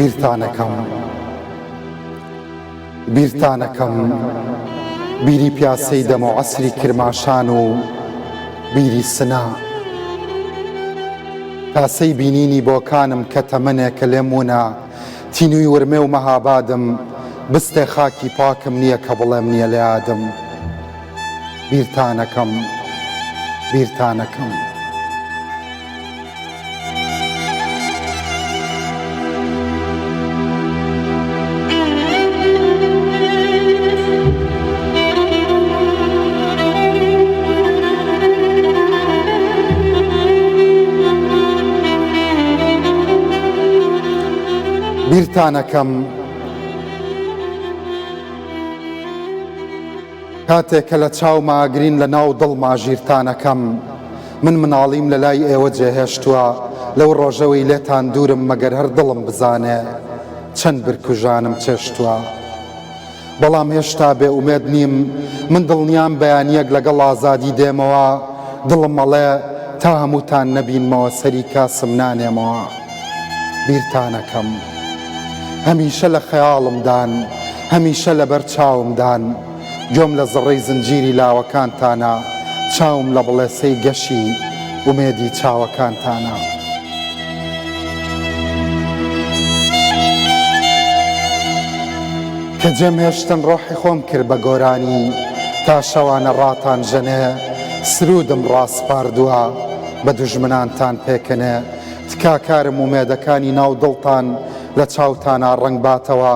بیرتانەکەم بیرتانەکەم بیری پیاسەی دەمە عەسری کرماشان و بیری سنە تاسەی بینینی بۆکانم کە تەمەنێکە لێم ونە تینووی ورمێ و مەهابادم بستێ خاکی پاکم نییە کە بڵێم نییە لە یادم بیرتانەکەم بیرتانەکەم. بیرتانەکەم کاتێ کە لە چاوما ئەگرین لە ناو دڵما ژیرتانەکەم من مناڵیم لە لای ئێوە جێهێشتووە لەو ڕۆژەوەی لێتان دوورم مەگەر هەر دڵم بزانێ چەند برکوژانم چێشتووە بەڵام هێشتا بێ ئومێد نیم من دڵنیام بەیانیەک لەگەڵ ئازادی دێمەوە دڵم ئەڵێ تا هەمووتان نەبینمەوە سەری کاسم نانێمەوە بیرتانەکەم هەمیشە لە خەیاڵمدان هەمیشە لەبەر چاومدان گوێم لە زڕەی زنجیری لاوەکانتانە چاوم لە بڵێسەی گەشی ئومێدی چاوەکانتانە. کە جێم هێشتن ڕۆحی خۆم کرد بە گۆرانی تا شەوانە ڕاتان ژەنێ سروودم ڕاسپاردووە بە دوژمنانتان پێکەنێ تکاکارم ئومێدەکانی ناو دڵتان لە چاوتانا ڕەنگ باتەوە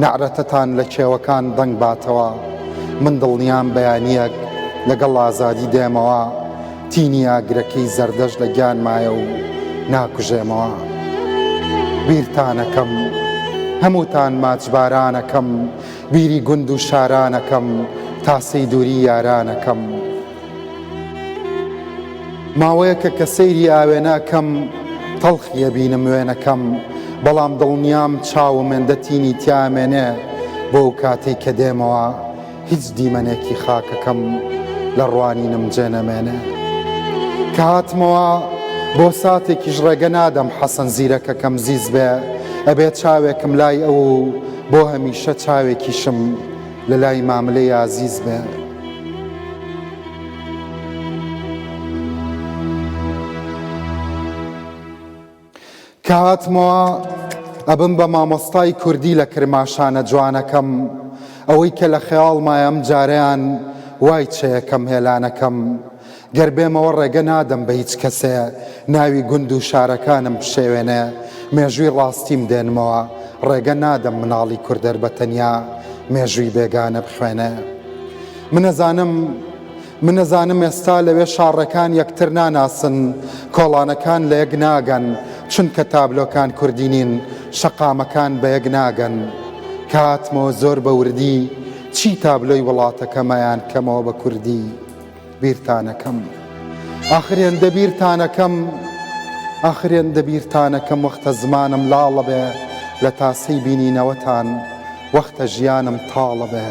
نەعرەتەتان لە کێوەکان دەنگ باتەوە من دڵنیام بەیانیەک لەگەڵ ئازادی دێمەوە تینی ئاگرەکەی زەردەشت لە گیانمایە و ناکوژێمەوە. بیرتانەکەم، هەمووتان ماچبارانەکەم، بیری گوند و شارانەکەم، تاسەی دووری یارانەکەم. ماوەیەکە کە سەیری ئاوێنە ئەکەم، تەڵخی ئەبینم وێنەکەم، بەڵام دڵنیام چاوم هێندە تینی تیا ئەمێنێ بۆ ئەو کاتەی کە دێمەوە. هیچ دیمەنێکی خاکەکەم لە ڕوانینم جێ نەمێنێ. کە هاتمەوە بۆ ساتێکیش ڕێگە نادەم حەسەن زیرەکەکەم زیز بێ، ئەبێ چاوێکم لای ئەو و بۆ هەمیشە چاوێکیشم لە لای ماملێی ئازیز بێ. کە هاتمەوە ئەبم بە مامۆستای کوردی لە کرماشانە جوانەکەم ئەوەی کە لە خەیاڵمایە ئەم جارەیان وای چێەکەم هێلانەکەم گەر بێمەوە ڕێگە نادەم بە هیچ کەسێ ناوی گوند و شارەکانم بشێوێنێ مێژووی ڕاستیم دێنمەوە ڕێگە نادەم مناڵی کوردەر بە تەنیا مێژووی بێگانە بخوێنێ من ئەزانم من ئەزانم ئێستا لەوێ شاڕێکان یەکتر ناناسن، کۆڵانەکان لە یەک ناگەن، چونکە تابلۆکان کوردی نین، شەقامەکان بە یەک ناگەن. کە هاتمەوە زۆر بە وردی چی تابلۆی وڵاتەکەمەیان کەمەوە بە کوردی بیرتانەکەم. ئاخر هێندە بیرتانەکەم، ئاخر هێندە بیرتانەکەم وەختە زمانم لاڵە بێ لە تاسەی بینینەوەتان، وەختە ژیانم تاڵە بێ.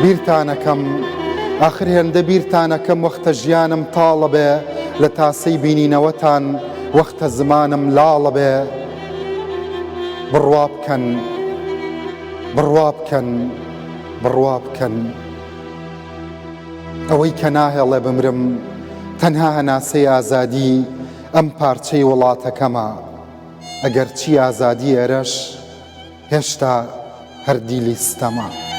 بیرتانەکەم ئاخر هێندە بیرتانەکەم وەختە ژیانم تاڵە بێ لە تاسەی بینینەوەتان وەختە زمانم لاڵە بێ بڕوا بکەن بڕوا بکەن بڕوا بکەن ئەوەی کە ناهێڵێ بمرم تەنها هەناسەی ئازادی ئەم پارچەی وڵاتەکەمە، ئەگەرچی ئازادی ئێرەش هێشتا هەر دیلی ستەمە.